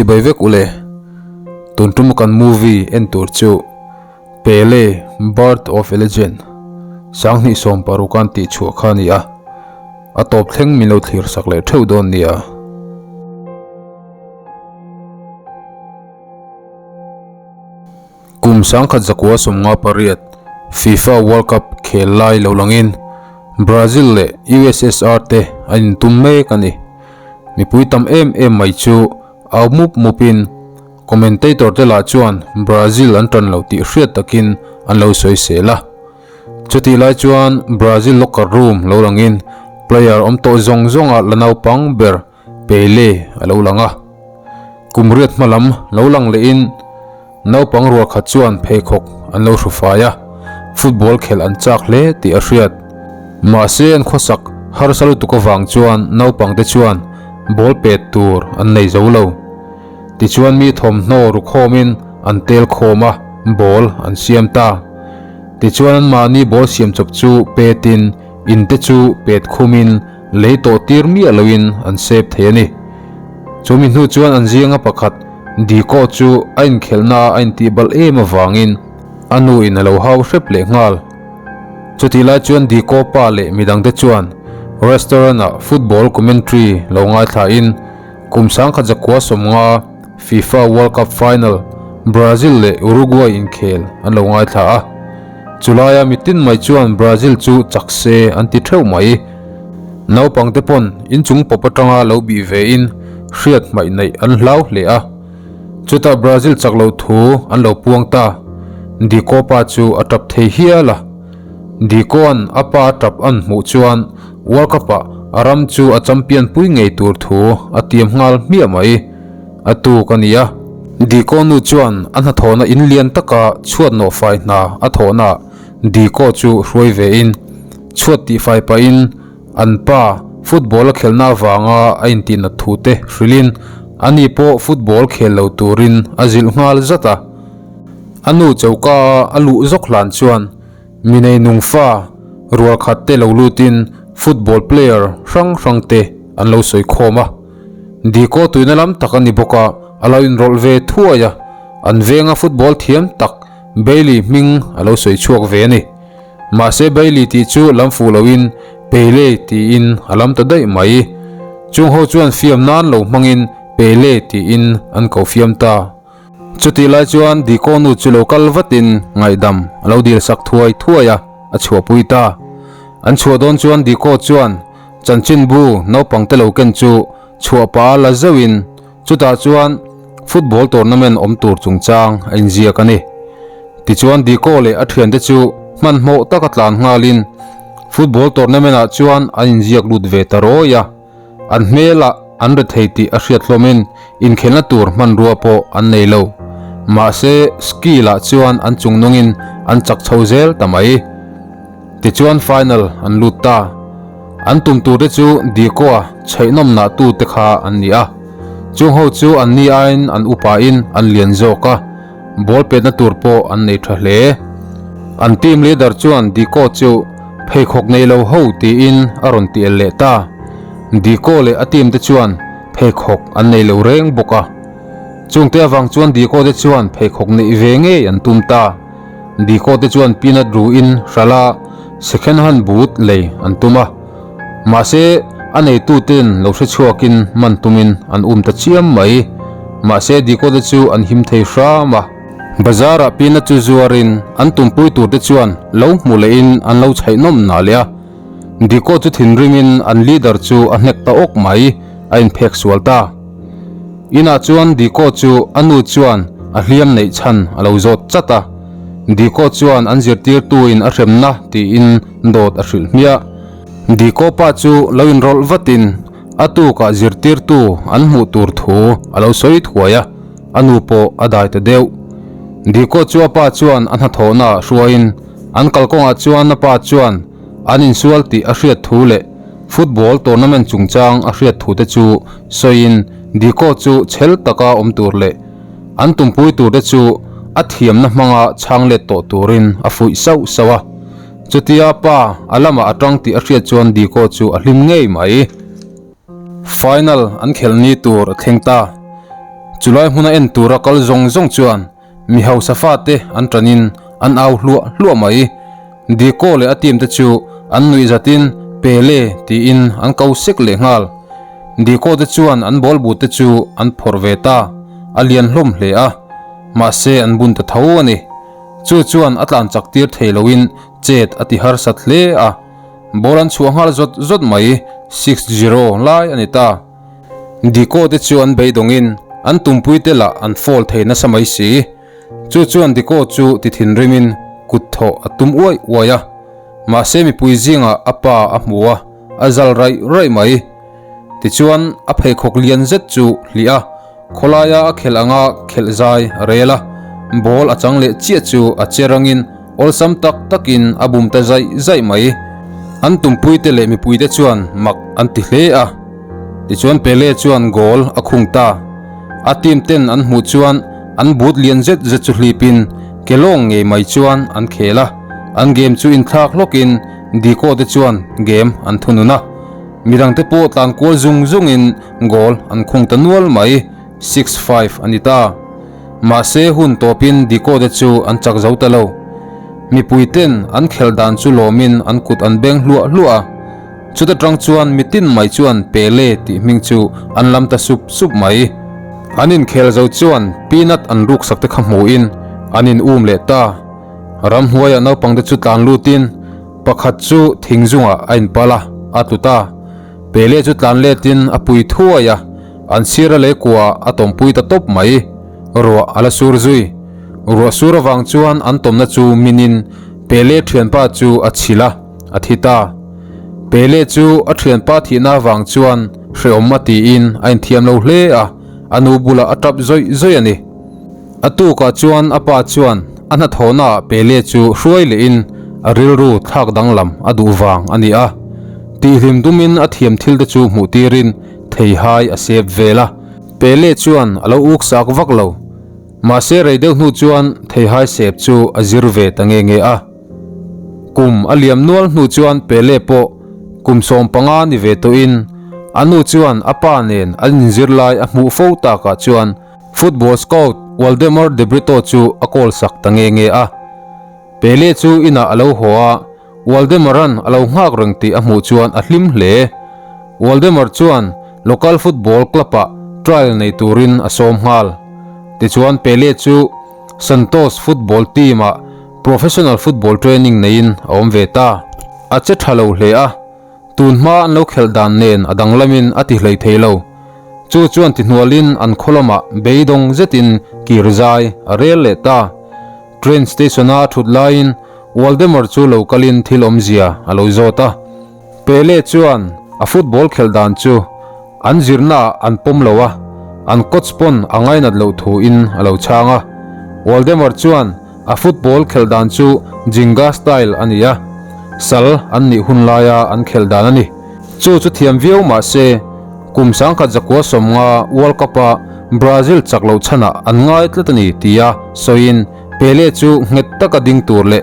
Chibai vek ule. Tun tuma kan movie en tur chu Pele, Birth of a Legend, 2016 an tih chhuah kha a ni a, a tawp thleng min lo thlir sak leh theuh dawn nia. Kum 1958 FIFA World Cup khel lai lo langin Brazil leh USSR te an intum mek a ni. Mipui tam em em mai chu au mup mupin commentator te lah chuan Brazil an tan lo tih hriat takin an lo sawi sel a. Chutih lai chuan Brazil locker room lo langin player awm tawh zawng zawnga la naupang ber Pele a lo lang a. Kum riat hma lam lo lang lehin naupang rual khat chuan pheikhawk an lo hru fai a, football khelh an chak hle tih a hriat. Mahse an khawsak harsa lutuk avang chuan naupang te chuan ball pet tur an nei zo lo. Tichuan mi thawmhnaw ru khawmin an tel khawm a, ball an siam ta. Tichuan anmahni ball siam chawp chu petin in te chu pet khumin Lei tawh tir miah loin an sep thei a ni. Chumi hnu chuan an zinga pakhat Diko chu a inkhelhna a intih balh em avangin a nu in a lo hau hrep leh nghal. Chutih lai chuan Diko pa leh midangte chuan restaurant ah football commentary lo ngaithla in kum 1950 FIFA World Cup final Brazil leh Uruguay inkhel an lo ngaithla a. Chulaia mitin mai chuan Brazil chu chak se an ti theuh mai. Naupangte pawn inchung pawp atanga lo bih ve in hriat hmaih neih an hlau hle a. Chutah Brazil chak loh thu an lo puang ta. Deco pa chu a tap thei hial a. Deco-a'n a pa tap an hmuh chuan World Cup-ah a ram chu a champion pui ngei tur thu a tiam nghal hmiah mai. A tuk a ni a. Deco nu chuan a hnathawhna in lian taka chhuat nawhfai hna a thawhnaah Deco chu hruai ve in, chhuat tihfai pahin an pa football a khelhna avanga a intihnat thu te hrilhin ani pawh football khel lo turin a zilh nghal zat a. A nu choka a luh zawk hlan chuan Mi nei nung fa rual khat te lo lutin football player hrang hrang te an lo sawi khawm a. Diko tuina lam tak a ni bawk a, a lo inrawlh ve thuai a, an venga football thiam tak Bailey hming a lo sawi chhuak ve a ni. Mahse Bailey tih chu lam fuh loin Pele tiin a lam ta daih mai. Chung ho chuan fiam nan lo hmangin Pele tiin an ko fiam ta. Chutih lai chuan Diko nu chu lo kal vatin ngaihdam a lo dil sak thuai thuai a, a chhuahpui ta. An chhuah dawn chuan Diko chuan chanchinbu naupangte lo ken chu chhuahpa la zeuhin chutah chuan football tournament awm tur chungchang a inziak a ni. Tichuan Diko leh a thiante chu hmanhmawh taka tlan nghalin football tournament ah chuan an inziak lut ve ta rawi a. An hmelah an rethei tih a hriat hlawmin inkhelhna tur hmanrua pawh an nei lo. Mahse, ski lah chuan an chung nungin an chak chho zel ta mai. Tichuan final an lut ta. An tum turte chu Dikoa chheihnawm nah tute kha an ni a. Chung ho chu an ni aiin an upain an lian zawk a, ball petna tur pawh an nei tha hle. An team leader chuan Diko chu Pheikhawk nei lo ho tiin a rawn ti el leh ta. Diko leh a team te chuan pheikhawk an nei lo reng bawk a. Chungte avang chuan Diko te chuan pheikhawk neih ve ngei an tum ta. Diko te chuan peanut ruin hrala second hand boot lei an tum a. Mahse a neitu ten lo hre chhuakin man tumin an um ta chiam mai. Mahse Diko te chu an him thei hram a. Bazar ah peanut chu zuarin an tumpui tur te chuan lo hmu lehin an lo chhaih nawm na leh a. Diko chu thinrimin an leader chu a hnek ta awk mai, a inphek sual ta. Inah chuan Diko chu a nu chuan a hliam neih chhan a lo zawt chat a. Diko chuan an zirtirtuin a hremna tiin dawt a hrilh hmiah. Diko pa chu lo inrawlh vatin a tukah zirtirtu an hmuh tur thu a lo sawi thuai a. A nu pawh a dai ta deuh. Diko chu a pa chuan a hnathawhna ah hruaiin an kalkawngah chuan a pa chuan an insual tih a hriat thu leh football tournament chungchang a hriat thu te chu sawiin Diko chu chhel taka awm tur leh an tumpui tur te chu a thiamna hmanga chhang let tawh turin a fuih sauh sauh a. Chutia a pa a lamah a tang tih a hriat chuan Diko chu a hlim ngei mai. Final an khelh ni tur a thleng ta. Chulai hmuna en tura kal zawng zawng chuan mi hausa fate an tanin an au hluah hluah mai. Deco leh a team te chu an nuih zatin Pele tiin an ko sek leh nghal. Deco te chuan an ball but te chu an phawrh ve ta, a lian hlawm hle a, mahse an bun ta tho a ni. Chu chuan a tlan chak tir thei loin chet a ti harsat hle a, ball an chhuah nghal zawt zawt mai, 6-0 lai a ni ta. Deco te chu an beidawngin an tumpui te lah an foul thei nasa mai si. Chu chuan Deco chu ti thinrimin kut thawh a tum uai uai a, mahse mipui zingah a pa a hmu a, a zal raih raih mai. Tichuan a pheikhawk lian zet chu hlih a, khawlaia a khelh anga khelh zai a rel a, ball a chang leh chiah chu a che rangin awlsam tak takin a bum ta zaih zaih mai. An tumpuite leh mipuite chuan mak an ti hle a. Tichuan Pele chuan goal a khung ta. A team ten an hmuh chuan an boot lian zet zet chu hlipin ke lawng ngei mai chuan an khel a, an game chu inthlak hlawkin Deco te chuan game an thunun a. Midangte pawh tlan kual zung zungin goal an khung ta nual mai, 6-5 a ni ta. Mahse hun tawpin Deco te chu an chak zo ta lo. Mipui ten an khelh dan chu lawmin an kut an beng hluah hluah a. Chuta tang chuan mitin mai chuan Pele tih hming chu an lam ta sup sup mai. An inkhel zo chuan peanut an ruksak te kha hmuhin an in um leh ta. Ramhnuaiah naupangte chu tlan lutin pakhat chu thing zungah a inpal a, a tlu ta. Pele chu tlan letin a pui thuai a, an sira lei kuaah a tawmpui ta tawp mai. Ruah a la sur zui. Ruah sur avang chuan an tawmna chu minin Pele thianpa chu a chhilh a, a thi ta. Pele chu a thianpa thihna avang chuan hrehawm a tiin a inthiam lo hle a, a nu bulah a tap zawih zawih a ni. A tukah chuan a pa chuan a hnathawhnaah Pele chu hruai lehin a rilru thlak danglam a duh vang a ni a. Tihhlim dumin a thiam thil te chu hmuh tirin theihai a sep vel a. Pele chuan a lo uk sak vak lo. Mahse rei deuh hnu chuan theihai sep chu a zir ve ta nge nge a. Kum a liam nual hnu chuan Pele pawh kum 15 ni ve tawhin a nu chuan a pa nen an inzir lai a hmuh fo takah chuan Football scout Waldemar De Brito chu a call sak ta nge nge a. Pele chu inah a lo haw a, Waldemar-a'n a lo nghak reng tih a hmuh chuan a hlim hle. Waldemar chuan local football club-ah trial nei turin a sawm nghal. Tichuan Pele chu Santos football team-ah professional football training neiin a awm ve ta. A che tha lo hle a. Tun hma an lo khelh dan nen a danglamin a ti hlei thei lo. Chu chuan tihnualin an khaw lamah beidawng zetin kir zai a rel leh ta. Train station-a a thut laiin Waldemar chu lo kalin thil awmzia a lo zawt a. Pele chuan a football khelh dan chu an zirnaah an pawm lo a, an coach pawn a ngainat loh thuin a lo chhang a. Waldemar chuan A football khelh dan chu Ginga style a ni a, sal an nih hun laia an khelh dan a ni. Chu chu thiam viau mah se, kum 1950 World Cup-a Brazil chak loh chhanah an ngai tlat a ni tia sawiin Pele chu nghet taka ding tur leh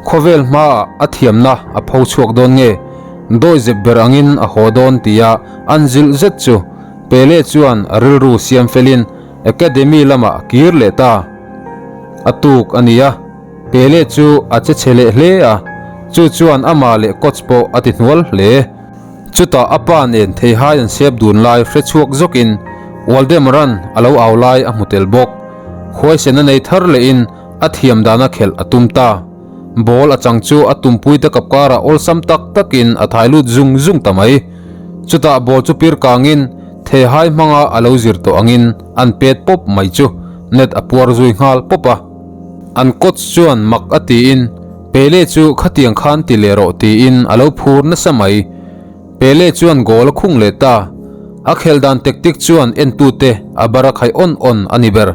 khawvel hmaah a thiamna a pho chhuak dawn nge, dawi zep ber angin a haw dawn tia an zilh zet chu Pele chuan a rilru siam felin Academy lamah a kir leh ta. A tuk a ni a, Pele chu a che chhe leh hle a, chu chuan amah leh coach pawh a ti hnual hle. Chutah a pa nen theihai an sep dun lai hre chhuak zawkin Waldemar-a'n a lo au lai a hmu tel bawk. Huaisen a nei thar lehin a thiam dana khelh a tum ta. Ball a chang chu a tumpuite kap karah awlsam tak takin a thai lut zung zung ta mai. Chutah ball chu pir kangin Theihai hmanga a lo zir tawh angin an pet pawp mai chu net a puar zui nghal pawp a. An coach chuan mak a tiin Pele chu khatiang khan ti leh rawh tiin a lo phur nasa mai. Pele chuan goal a khung leh ta. A khel dan tactic chuan entute a bar a khaih awn awn a ni ber.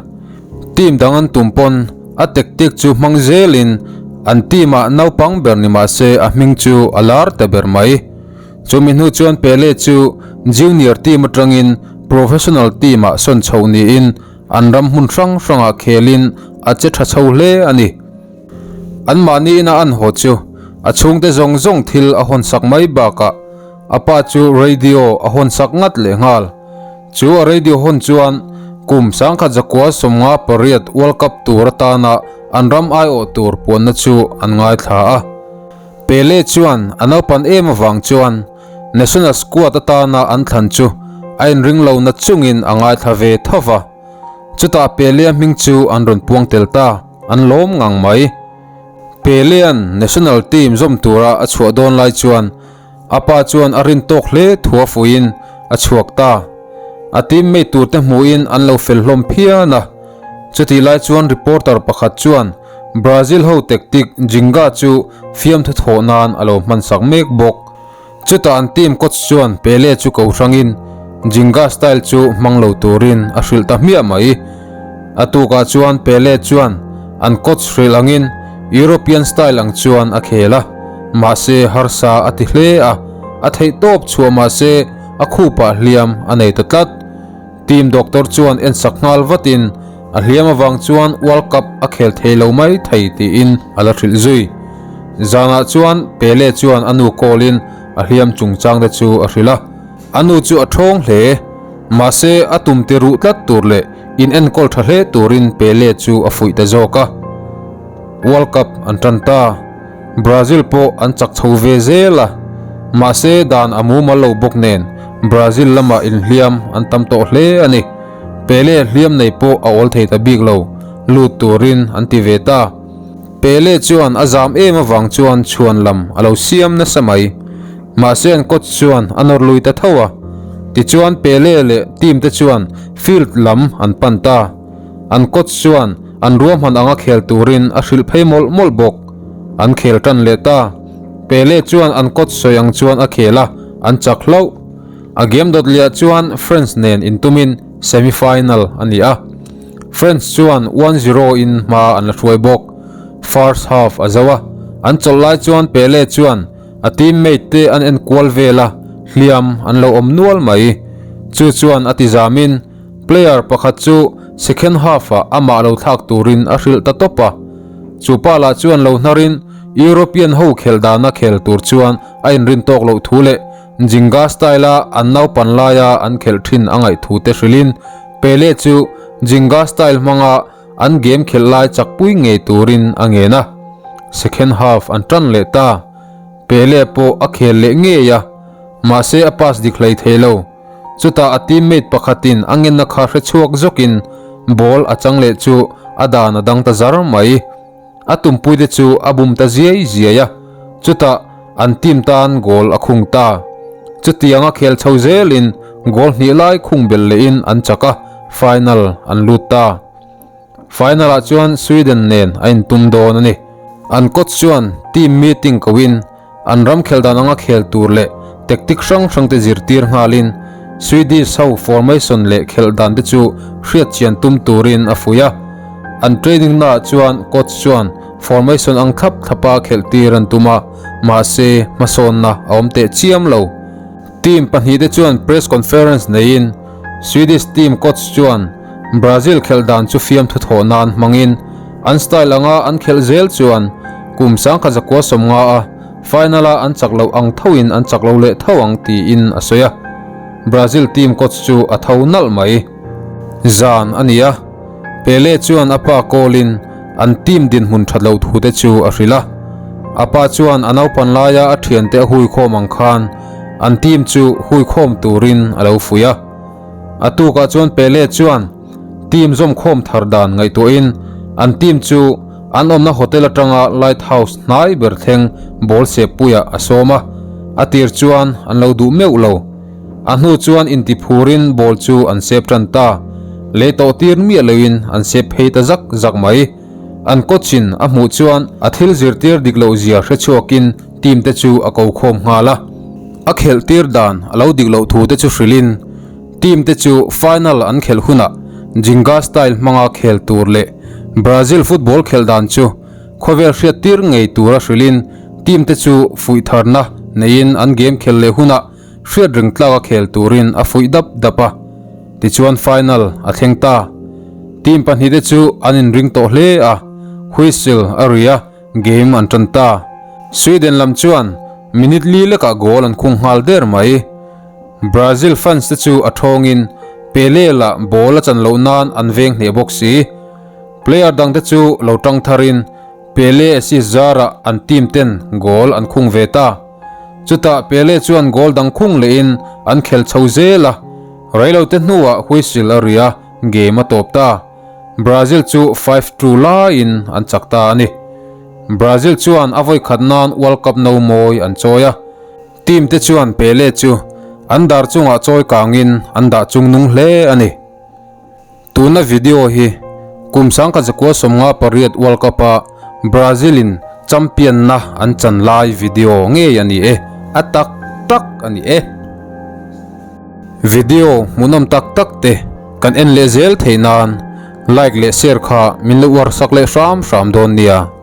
Team dang an tum pawn a tactic chu hmang zelin an team ah naupang ber ni mah se a hming chu a lar ta ber mai. Chumi hnu chuan Pele chu junior team atangin professional team ah sawn chhoh niin an ram hmun hrang hrangah khelin a che tha chho hle a ni. Anmahni ina an haw chu a chhungte zawng zawng thil a hawn sak mai bakah a pa chu radio a hawn sak ngat leh nghal. Chu a radio hawn chuan Kum 1958 World Cup tur atana an ram aiawh tur puanna chu an ngaithla a. Pele chuan a naupan em avang chuan national squad atana an thlan chu a inring lo na chungin a ngaithla ve tho va. Chutah Pele-a hming chu an rawn puang tel ta, an lawm ngang mai. Pele-a'n national team zawm tura a chhuah dawn lai chuan A pa chuan a rin tawk hle thu a fuiin a chhuak ta. A teammate turte hmuhin an lo fel hlawm phian a. Chutih lai chuan reporter pakhat chuan Brazil ho tactic Ginga chu fiamthu thawh nan a lo hmansak mek bawk. Chutah an team coach chuan Pele chu ko hrangin Ginga style chu hmang lo turin a hrilh ta hmiah mai. A tukah chuan Pele chuan an coach hrilh angin European style ang chuan a khel a, mahse harsa a ti hle a, a theih tawp chhuah mahse a khupah hliam a nei ta tlat. Team doctor chuan ensak nghal vatin a hliam avang chuan World Cup a khel thei lo mai thei tiin a la hrilh zui. Zanah chuan Pele chuan a nu call in a hliam chungchang te chu a hrilh a. A nu chu a thawng hle. Mahse, a tum ti ruh tlat tur leh in enkawl tha hle turin Pele chu a fuih ta zawk a. World Cup an tan ta. Brazil pawh an chak chho ve zel a. Mahse, dan a mumal lo bawk nen Brazil lamah inhliam an tam tawh hle a ni. Pele hliam nei pawh a awl thei ta bik lo, lut turin an ti ve ta. Pele chuan a zam em avang chuan chhuan lam a lo siam nasa mai. Mahse an coach chuan a nawr lui ta tho a, tichuan Pele leh team te chuan field lam an pan ta. An coach chuan an ruahman anga khel turin a hrilh phei mawlh mawlh bawk. An khel tan leh ta. Pele chuan an coach sawi ang chuan a khel a, an chak hlauh. A game dawt liah chuan France nen intumin semi final a ni a. France chuan 1-0 in hma an la hruai bawk. First half a zo a, an chawlh lai chuan Pele chuan A teammate te an en kual vel a, hliam an lo awm nual mai. Chu chuan a ti zamin player pakhat chu second half ah amah lo thlak turin a hrilh ta tawp a. Chu pa lah chuan lo hnarin European ho khelh dana khel tur chuan a inrin tawk loh thu leh Ginga style a an naupan laia an khelh thin a ngaih thu te hrilhin Pele chu Ginga style hmanga An game khelh lai chakpui ngei turin a ngen a, second half an tan leh ta. Pele pawh a khel leh ngei a, mahse a pass dik hlei thei lo. Chutah a teammate pakhatin a ngenna kha hre chhuak zawkin ball a chang leh chu a dan a dang ta zar mai. A tumpuite chu a bum ta ziai ziai a, chutah an team tan goal a khung ta. Chutianga khel chho zelin goal hnih lai khung belh lehin an chak a, final an lut ta. Final ah chuan Sweden nen a intum dawn a ni. An coach chuan team meeting koin An ram khel dan anga khel tur leh tactic hrang hrang te zirtir nghalin Swedish ho formation leh khelh dan te chu hriat chian tum turin a fuih a. An training naah chuan coach chuan formation ang thlap thlapa khelh tir an tum a, mahse hmasawnna a awm teh chiam lo. Team pahnihte chuan press conference neiin Swedish team coach chuan Brazil khelh dan chu fiamthu thawh nan hmangin An style anga an khelh zel chuan kum 1950 a final a an chak loh ang thoin an chak lo leh tho ang tiin a sawi a. Brazil team coach chu a tho nalh mai. Zan a ni a, Pele chuan a pa call in an team dinhmun that loh thu te chu a hrilh a. A pa chuan a naupan laia a thiante a huikhawm ang khan an team chu huikhawm turin a lo fuih a. A tukah chuan Pele chuan Team zawmkhawm thar dan ngaihtuahin an team chu an awmna hotel atanga Lighthouse hnai ber thleng ball seppuiah a sawm a, a tir chuan an lo duh meuh lo. A hnu chuan intiphurin ball chu an sep tan ta, lei tawh tir miah loin an sep phei ta zak zak mai. An coach in a hmuh chuan a thil zirtir dik loh zia hre chhuakin team te chu a ko khawm nghal a, a khelh tir dan a lo dik loh thu te chu hrilhin, Team te chu final an khelh hunah Ginga style hmanga khel tur leh Brazil football khelh dan chu khawvel hriat tir ngei tura hrilhin team te chu fuih tharna neiin an game khelh leh hunah hriat reng tlaka khel turin a fuih dap dap a. Tichuan final a thleng ta. Team pahnihte chu an inring tawh hle a, whistle a ri a, game an tan ta. Sweden lam chuan minute li lekah goal an khung nghal der mai. Brazil fans te chu a thawngin Pele lah ball a chan loh nan an veng hneh bawk si. Player dangte chu lo tang tharin Pele assist zarah an team ten goal an khung ve ta. Chutah Pele chuan goal dang khung lehin an khel chho zel a, reilote hnuah whistle a ri a, game a tawp ta. Brazil chu 5-2 laiin an chak ta a ni. Brazil chuan a vawi khat nan World Cup no mawi an chawi a. Team te chuan Pele chu an dar chungah chawi kangin an dah chung nung hle a ni. Tuna video hi kum sangkhat zakua 58 World Cup a Brazil in champion na an chan lai video ngei a ni e, a tak tak a ni e. Video hmuhnawm tak tak te kan en leh zel theih nan like leh share kha min lo uar sak leh hram hram dawn nia.